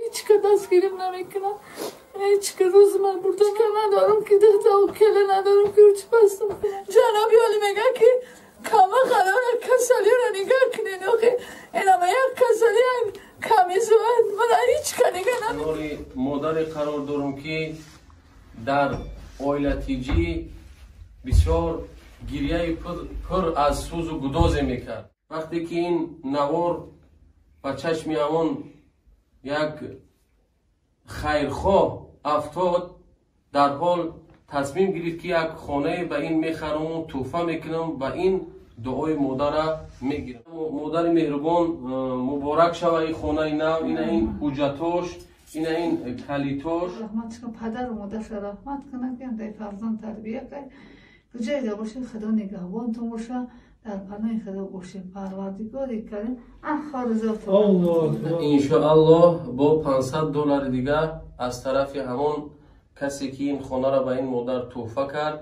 Ҳеҷ ка дастгирим намекунам. Ҳеҷ ка рӯз ман бурда надорам ки духта кела надорам ки уч пастам. Ҷаноби оли мега ки кама қарора касалиро нигоҳ кунед, охи инама як касали ками зуад ман ҳеҷ ка нигоҳ намекунам. Модаре қарор дорам ки дар оилатиҷӣ бисёр гирияи пур аз сӯзу гудозе мекард. Вақте ки ин навор ба чашми ҳамон як хайрхоҳ афтод, дарҳол тасмим гирифт ки як хонае ба ин мехараму тӯҳфа мекунам ва ин дуои модара мегирам. Модари меҳрубон, муборак шава ин хонаи нав, ина ин ҳуҷҷатош, ина ин калитош. Раҳмат кун падару модарша, раҳмат кунад ки дай фарзанд тарбия кард. Куҷое бошед, Худо нигаҳбонтон боша, дар паноҳи Худо бошед. Парвардигори карим ахорзотон. Иншоаллоҳ бо 500 доллари дигар аз тарафи ҳамон касе ки ин хонаро ба ин модар тӯҳфа кард,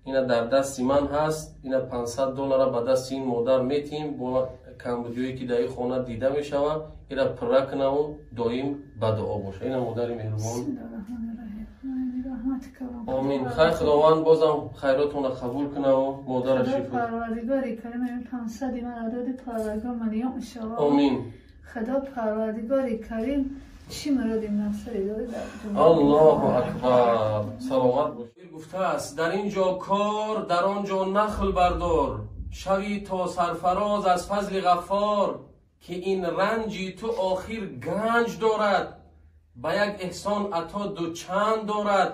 ина дар дасти ман ҳаст, ина 500 доллара ба дасти ин модар метиҳем, бо камбудиҳое ки дар ин хона дида мешавад, ира пурра кунаву доим ба дуо боша. Ина модари меҳрубон. Омин. Хайр, Худованд бозам хайротонро қабул кунаву модара шифо. Парвардигори карим ин 500 ман доди, Парвардигор маниём иншоаллоҳ. Омин. Худо Парвардигори карим чӣ муроди мақсаде дорӣ дар дунё. Аллоҳу акбар. Саломат бош. Гуфтааст: дар ин ҷо кор, дар он ҷо нахл бардор, шавӣ то сарфароз аз фазли Ғаффор, ки ин ранҷи ту охир ганҷ дорад, ба як эҳсон ато ду чанд дорад,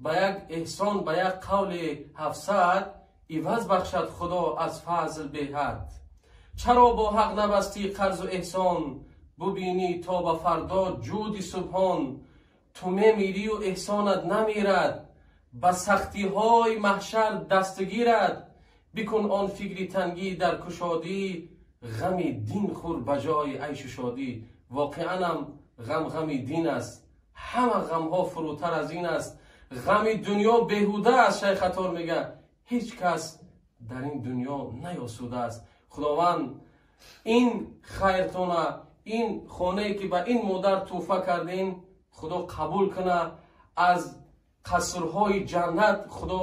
ба як эҳсон ба як қавли 700 иваз бахшад Худо аз фазл беҳад. Чаро бо ҳақ набастӣ қарзу эҳсон, бубинӣ то ба фардо ҷуди субҳон. Ту мемирию эҳсонат намирад, ба сахтиҳои маҳшар дастгирад. Бикун он фикри тангӣ дар кушодӣ, ғами дин хӯр ба ҷои айшу шодӣ. Воқеанам ғам ғами дин аст, ҳама ғамҳо фурӯтар аз ин аст. Ғами дунё беҳуда аст, Шайх Аттор мега, ҳеҷ кас дар ин дунё наёсуда аст. Худованд ин хайртона, ин хонае ки ба ин модар тӯҳфа кардем, Худо қабул куна, аз қасрҳои ҷаннат Худо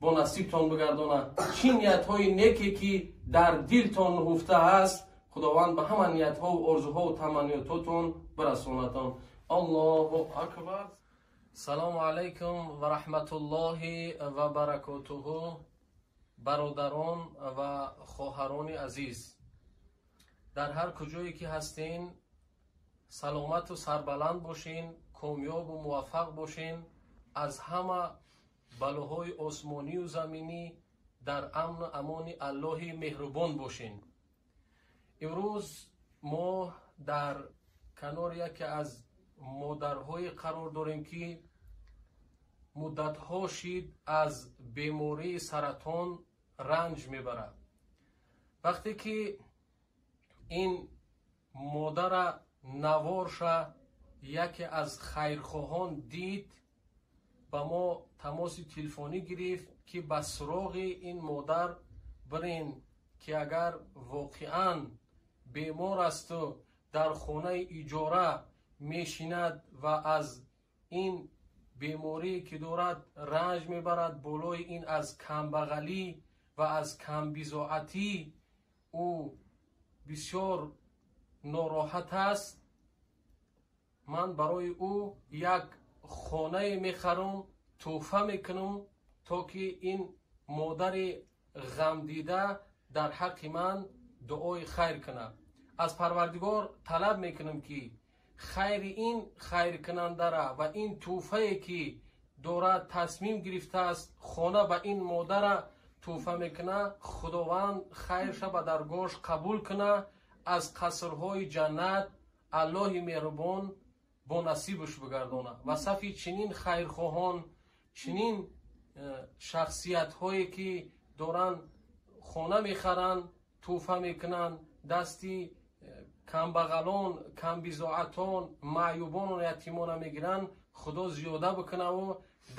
бо насибтон бигардона. Чӣ ниятҳои неке ки дар дилтон нуҳуфта аст, Худованд ба ҳама ниятҳову орзуҳову таманниётотон бирасонатон. Аллоҳу акбар. Салому алайкум ва раҳматуллоҳи ва баракотуҳу. Бародарон ва хоҳарони азиз, дар ҳар куҷое ки ҳастен, саломату сарбаланд бошен, комёбу муваффақ бошен, аз ҳама балоҳои осмонию заминӣ дар амну амони Аллоҳи меҳрубон бошен. Имрӯз мо дар канори яке аз модарҳое қарор дорем ки муддатҳо шид аз бемории саратон ранҷ мебарад. Вақте ки ин модара наворша яке аз хайрхоҳон дид, ба мо тамоси телефонӣ гирифт ки ба суроғи ин модар бирен, ки агар воқеан бемор асту дар хонаи иҷора мешинад ва аз ин беморие ки дорад ранҷ мебарад, болои ин аз камбағалӣ ва аз камбизоатӣ ӯ бисёр нороҳат аст, ман барои ӯ як хонае мехарам, тӯҳфа мекунам, то ки ин модари ғамдида дар ҳаққи ман дуои хайр кунад. Аз Парвардигор талаб мекунам ки хайри ин хайркунандара ва ин тӯҳфае ки дорад тасмим гирифтааст хона ба ин модара тӯҳфа мекунад, Худованд хайрша ба даргоҳаш қабул кунад, аз қасрҳои ҷаннат Аллоҳи меҳрубон бо насибаш бигардонад ва сафи чунин хайрхоҳон, чунин шахсиятҳое ки доранд хона мехаранд, тӯҳфа мекунанд, дасти камбағалон, камбизоатон, маъюбону ятимона мегиранд, Худо зиёда бикунаву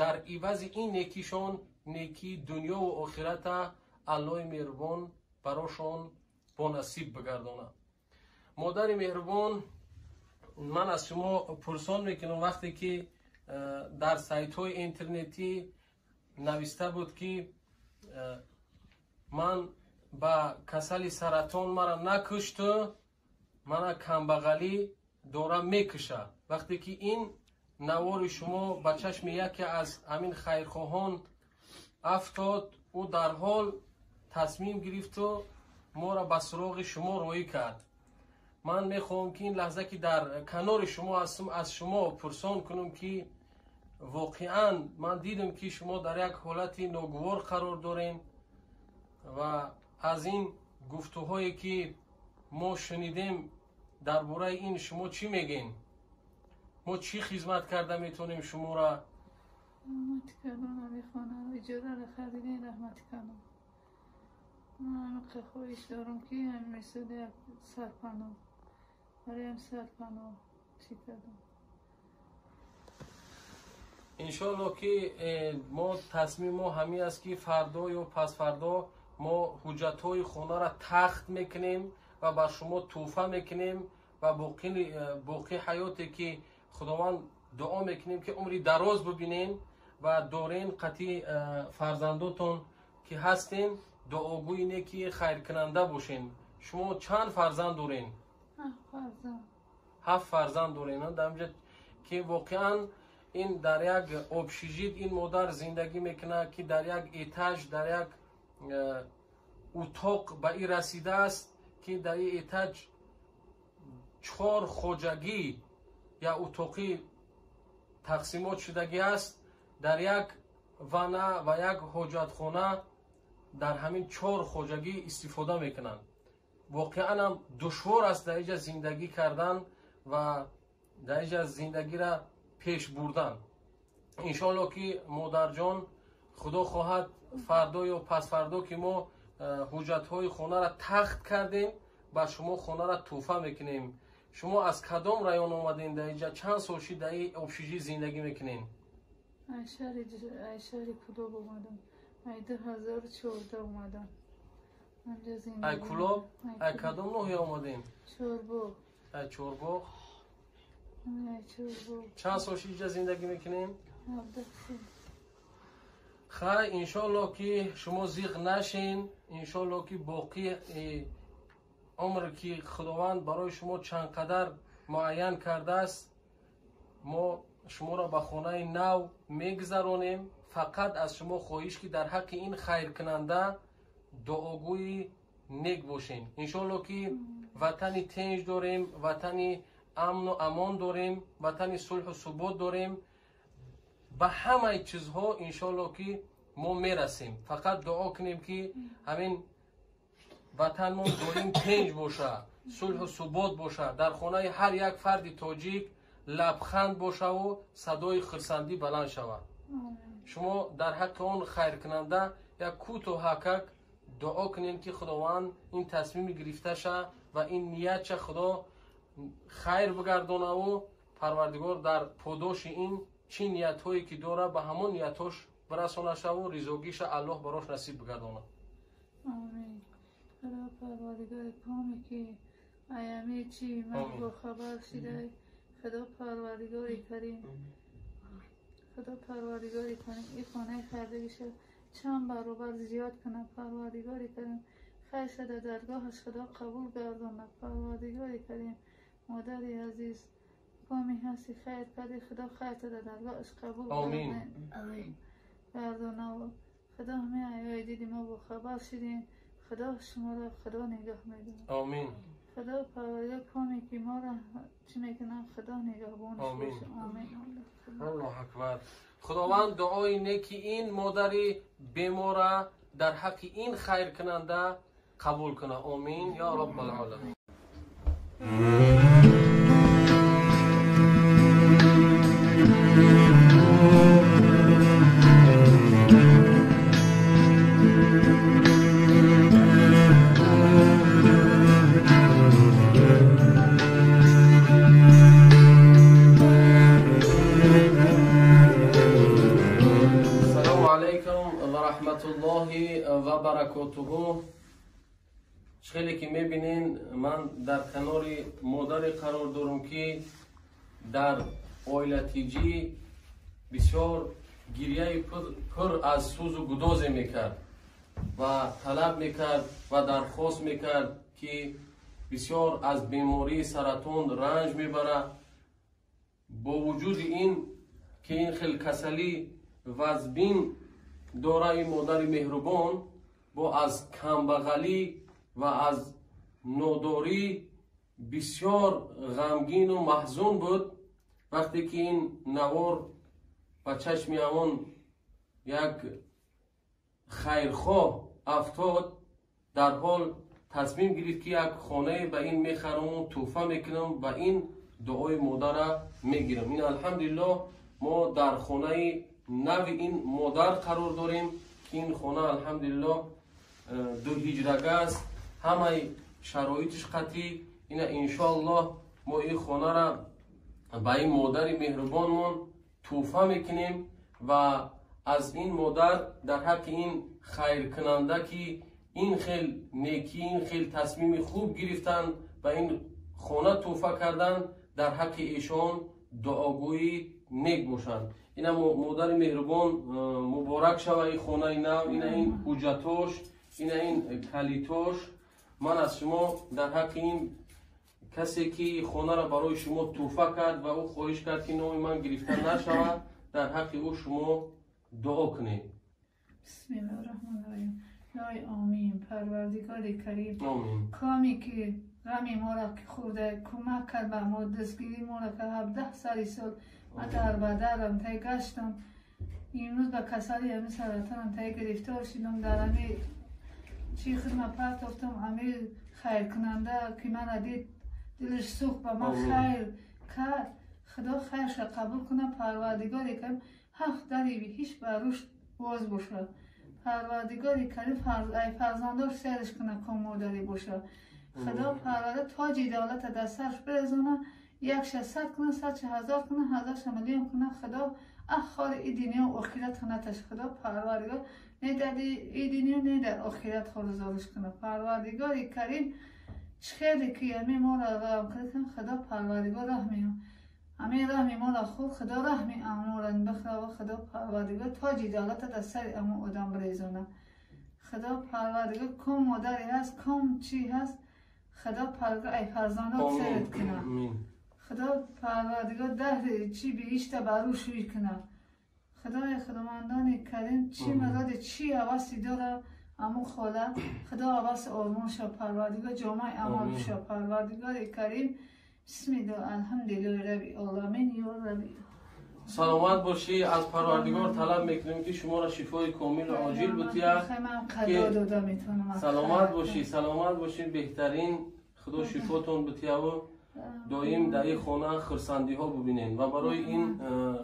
дар ивази ин некишон некии дунёву охирата Аллоҳи меҳрубон барошон бо насиб бигардонад. Модари меҳрубон, ман аз шумо пурсон мекунам, вақте ки дар сайтҳои интернетӣ нависта буд, ки ман ба касали саратон мара накушту, мана камбағалӣ дора мекуша. Вақте ки ин навори шумо ба чашми яке аз ҳамин хайрхоҳон афтод, ӯ дарҳол тасмим гирифту моро ба суроғи шумо роҳӣ кард. Ман мехоҳам, ки ин лаҳза, ки дар канори шумо ҳастам, аз шумо пурсон кунам, ки воқеан ман дидам, ки шумо дар як ҳолати ногувор қарор дорем ва аз ин гуфтуҳое, ки мо шунидем, дар бораи ин шумо чӣ мегӯед? Мо чӣ хизмат карда метавонем шуморо? Раҳмати калон, ҳамин хонаро иҷораро харидем, раҳмати калон. Ман ҳамин хоҳиш дорам, ки ҳамин месуди як сарпаноҳ, барои ҳам сарпаноҳ чӣ кардам. Иншоалло, ки мо тасмими мо ҳамин аст, ки фардо ё пасфардо мо ҳуҷҷатҳои хонаро тахт мекунем ва ба шумо тӯҳфа мекунем ва боқӣ ҳаёте, ки худованд дуо мекунем, ки умри дароз бибинем ва дорен қатъи фарзандотон, ки ҳастем, дуогӯи неки хайркунанда бошем. Шумо чанд фарзанд дорен? Ҳафт фарзанд. Ҳафт фарзанд дорен. Дар инҷа, ки воқеан ин дар як общежит ин модар зиндагӣ мекунад, ки дар як этаж, дар як утоқ ба ин расидааст, ки дар ин этаж чор хоҷагӣ я утоқӣ тақсимот шудагӣ аст. Дар як ванна ва як ҳоҷатхона дар ҳамин чор хоҷагӣ истифода мекунанд. Воқеан ҳам душвор аст дар инҷа зиндагӣ кардан ва дар инҷа зиндагиро пеш бурдан. Иншоалло, ки модарҷон, худо хоҳад, фардо ё пасфардо, ки мо ҳуҷҷатҳои хонаро тахт кардем, ба шумо хонаро тӯҳфа мекунем. Шумо аз кадом район омадем дар инҷа? Чанд сол шид дар ин общежит зиндагӣ мекунем? Ай шаҳри Кӯлоб омадам. Ай 2014 омадам. Ҳамҷа зиндагӣ. Ай Кӯлоб? Ай кадом ноҳия омадем? Чорбоғ. Ай Чорбоғ. Ай Чорбоғ. Чанд сол шид инҷа зиндагӣ мекунем? 17 сол. Хай, иншоалло, ки шумо зиқ нашин. Иншоалло, ки боқӣ умр, ки худованд барои шумо чанд қадар муайян кардааст, мо шуморо ба хонаи нав мегузаронем. Фақат аз шумо хоҳиш, ки дар ҳаққи ин хайркунанда дуогӯи нек бошем. Иншоалло, ки ватани тинҷ дорем, ватани амну амон дорем, ватани сулҳу субот дорем. Ба ҳамаи чизҳо иншоалло, ки мо мерасем. Фақат дуо кунем, ки ҳамин ватанмон доим тинҷ боша, сулҳу субот боша, дар хонаи ҳар як фарди тоҷик лабханд бошаву садои хурсандӣ баланд шавад. Шумо дар ҳаққи он хайркунанда як кӯтоҳ ҳакак дуо кунем, ки худованд ин тасмими гирифташа ва ин ниятша худо хайр бигардонаву парвардигор дар подоши ин чӣ ниятҳое, ки дора, ба ҳамон ниятҳош бирасонашаву ризогиша Аллоҳ барош насиб бигардонад. Омин. Худо парвардигори коме, ки аями чи ман бохабар шидай, худо парвардигори карим, худо парвардигори карим ин хонаи хардагиша чанд баробар зиёд кунад. Парвардигори карим хайр шуда даргоҳаш худо қабул гардонад. Парвардигори карим, модари азиз, коми ҳасти, хайр карди, худо хайр шуда даргоҳаш қабул гардонад. Худо ҳамин аёи диди мо бохабар шудем. Худо шуморо худо нигаҳ медорад. Омин. Худо парвардигор коме, ки моро чӣ мекунад, худо нигаҳбонаш бошад. Омин. Аллоҳ акбар. Худованд дуои неки ин модари бемора дар ҳаққи ин хайркунанда қабул кунад. Омин ё роббал оламин. Хеле ки мебинен, ман дар канори модаре қарор дорам, ки дар оила тиҷӣ бисёр гирияи пур аз сӯзу гудозе мекард ва талаб мекард ва дархост мекард, ки бисёр аз бемории саратон ранҷ мебарад. Бо вуҷуди ин ки ин хел касалӣ вазбин дора, ин модари меҳрубон бо аз камбағалӣ ва аз нодорӣ бисёр ғамгину маҳзун буд. Вақте ки ин навор ба чашми ҳамон як хайрхоҳ афтод, дар ҳол тасмим гирифт, ки як хонае ба ин мехараму тӯҳфа мекунам ва ин дуои модара мегирам. Ин алҳамдулиллоҳ, мо дар хонаи нави ин модар қарор дорем, ки ин хона алҳамдулиллоҳ ду ҳиҷрага аст, ҳамаи шароитиш қатъӣ. Ина иншоаллоҳ мо ин хонара ба ин модари меҳрубонмон тӯҳфа мекунем ва аз ин модар дар ҳаққи ин хайркунанда, ки ин хел некӣ, ин хел тасмими хуб гирифтанд ва ин хона тӯҳфа карданд, дар ҳаққи эшон дуогӯи нек бошанд. Ина модари меҳрубон, муборак шава ин хонаи нав. Ина ин ҳуҷҷатош, ина ин калитош. Ман аз шумо дар ҳаққи ин касе ки хонаро барои шумо тӯҳфа кард ва ӯ хоҳиш кард, ки номи ман гирифта нашавад, дар ҳаққи ӯ шумо дуо кунед. Бисмиллоҳи раҳмони раҳим. Ой омин. Парвардигори карим, коми ки ғами моро ки хӯрда, кӯмак кард ба мо, дастгирии моро кард. 17 сари сол ман дар бадарам тай гаштам. Имрӯз ба касали ҳамин саратонам тай гирифтор шудам. Дар ҳами чӣ хидма партофтам. Ами хайркунанда ки мана дид, дилаш сӯхт, ба ман хайр кард. Худо хайрша қабул кунад. Парвардигори карим ҳафт дари биҳишт ба рушд боз бошад. Парвардигори карим фарзандош серш кунад, ком модарӣ бошад. Худо парварда тоҷи давлата дар сарш бирезона, якша сад кунад, садша ҳазор кунад, ҳазорша миллион кунад. Худо ахори и дунё охират кунаташ. Худо парвардигор не дар и дунё, не дар охират хорузориш кунад. Парвардигори карим чӣ хеле ки ами моро ғам кард, худо парвардигор раҳми ами раҳми моро хӯрд, худо раҳми амора бихӯра. Худо парвардигор тоҷи давлата дар сари амо одам бирезона. Худо парвардигор ком модаре ҳаст, ком чӣ ҳаст, худо парвардигор ай фарзандот серат кунад. Худо парвардигор даҳри чӣ биҳишта бар ӯ шӯй кунад. Худои худомандони карим, чӣ муроде, чӣ ҳавасе дора аму хола, худо ҳаваси ормон ша. Парвардигор ҷомаи амал ша. Парвардигори карим, бисмиллоҳ, алҳамдулиллоҳи раби оламин, ё раби. Саломат бошӣ. Аз парвардигор талаб мекунем, ки шуморо шифои комилу оҷил бутия. Саломат бошӣ, саломат бошӣ. Беҳтарин, худо шифотон бутияву доим дар ин хона хурсандиҳо бубинем. Ва барои ин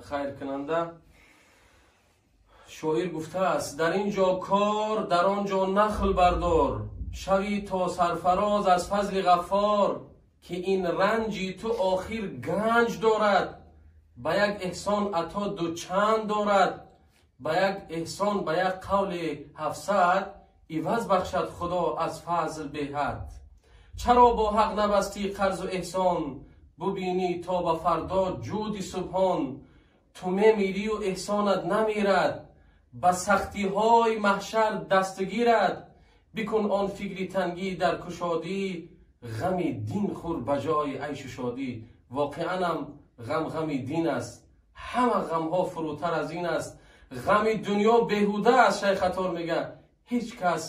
хайркунанда шоир гуфтааст: дар ин ҷо кор, дар он ҷо нахл бардор, шавӣ то сарфароз аз фазли ғаффор, ки ин ранҷи ту охир ганҷ дорад, ба як эҳсон ато дучанд дорад, ба як эҳсон, ба як қавли 700 иваз бахшад худо аз фазл беҳад. Чаро бо ҳақ набастӣ қарзу эҳсон, бубинӣ то ба фардо ҷуди субҳон. Ту мемирию эҳсонат намирад, ба сахтиҳои маҳшар дастгирад. Бикун он фикри тангӣ дар кушодӣ, ғами дин хӯр ба ҷои айшу шодӣ. Воқеанам ғам ғами дин аст, ҳама ғамҳо фурӯтар аз ин аст. Ғами дунё беҳуда аст, шайх Аттор мега, ҳеҷ кас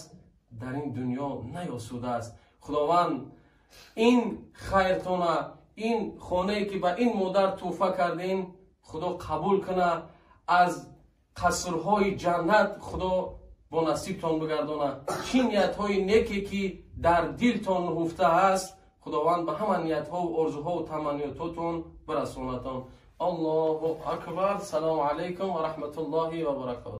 дар ин дунё наёсуда аст. Худованд ин хайртона, ин хонае ки ба ин модар тӯҳфа кардем, худо қабул куна, аз қасрҳои ҷаннат худо бо насибтон бигардона. Чӣ ниятҳои неке ки дар дилтон нуҳуфта аст, худованд ба ҳама ниятҳову орзуҳову таманниётотон бирасонатон. Аллоҳу акбар. Салому алайкум ва раҳматуллоҳи ва баракоту.